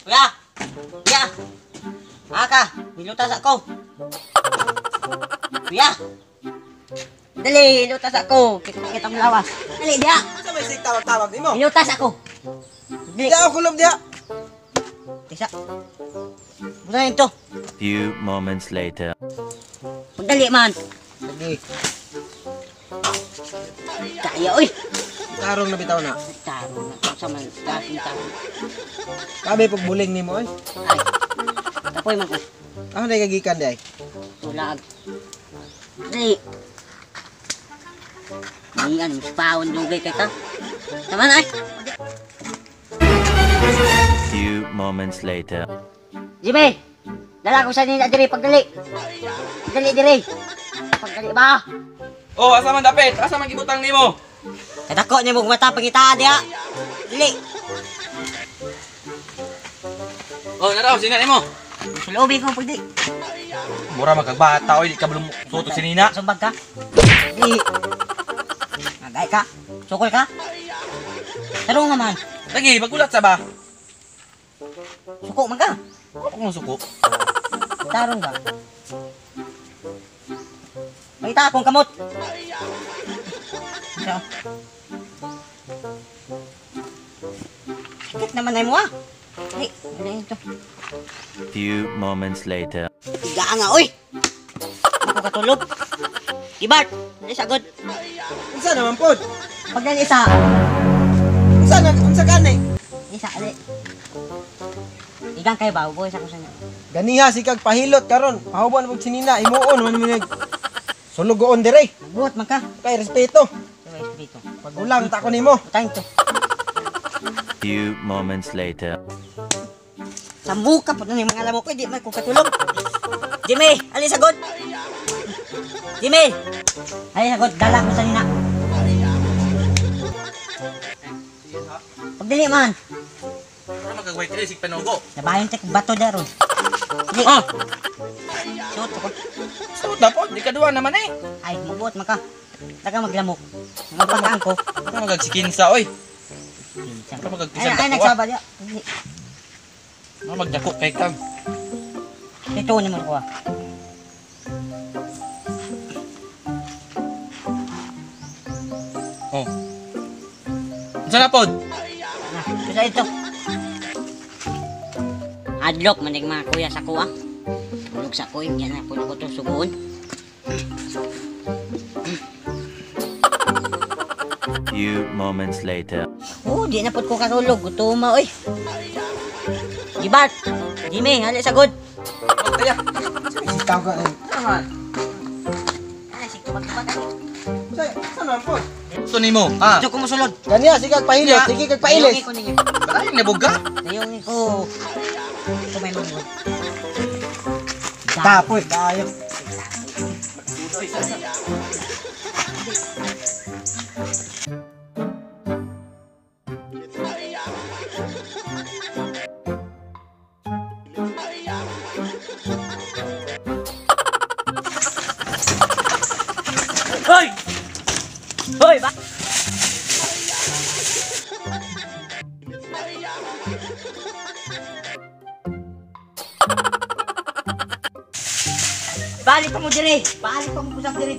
Kuya! Kuya! Aka, nilutas ako. Kuya! Dali, lutas ako. Kitang lawas. Dali, diya. Unsa may sig tawag-tawag nimo? Nilutas ako. Dali. Diya ako kulob diya. Tisa. Buta ito. Few moments later. Pagdali man. Lagi. Kaya, oy. Tarong na bitaw na. Taro na. Sa man, dating taro. Kabe pag buling nimo oy. Ay. Tapoy man ko. Ako na gagikan di ay. Tulag. Dali. Niyan, mas paon dugay kay ka. Tama na, ay. Few moments later. Jimmy! Dala ko sa nila diri pagdali. Pagdali diri. Pagdali ba? Oh, asa man dapit? Asa man gibutang nimo? Kadako niya mong mata pangita diha. Dili. Oh, naraw sina nimo. Sulubi ko pagdi. Mura magkagbata oy, di ka balum suot og sinina. Sumbag ka. Dili. Agay ka. Sukol ka. Tarong naman. Lagi magulat sa ba? Suko man ka. Ako kung suko. Tarong ba? Pangita akong kamot. So. Sakit naman ay mo ah. Dili, dili ito. Few moments later. Tiga nga, oy! Ako katulog. Gibart, dali sagod. Unsa naman pod? Pagdali isa. Unsa na unsa gani? Isa, ali. Igang kayo ba? Uboy sa kusan niya. Ganiha si kag pahilot karon. Pahuban pag sinina imuon man mo nag sulugoon dire. Magbuot man ka. Kay respeto. Ito, espiritu. Pagulang ta ko nimo. Butang ito. Few moments later. Sa muka po na yung mga lamok ko, di man ko katulog. Jimmy, ali sagod. Jimmy! Ali sagod, dala ko sa nina. Pagdali man. Mura magkagway diri sig panugo. Nabayon tayo kong bato daron. Dili. Ah, Suot ko. suot na pod, di ka duwa naman eh. Ay, mabuot man ka. Taga maglamok. Magpakaan ko. Mura magagsikinsa oy. Mura Ay, magagkisag ay, dako. nagsaba diya. Dili. Mura magdako kay kang. Ito ni mo ko. Ah. Oh. Unsa na pod? Na, bisa ito. Adlok manig mga kuya sa kuha. Tulog sa kuya, yan na puno ko to suguon. Few moments later. Oh, di na pud ko katulog, gutuma oy. Gibart, Jimmy, hali sagod. Taya. Si tawag ka. Ay, sig tubag-tubag ani. Unsa unsa naman pod? Gusto nimo? Ah. Gusto ko mosulod. Ganiha si kag pahilot, Ya. sige kag pailis. Dayungi ko ninyo. Ay, nabuga. Dayungi ko. Ito may manggod. Tapoy tayo. Hoy! Hoy, ba? Balik pa mo dire. Balik pa mo kusap dire.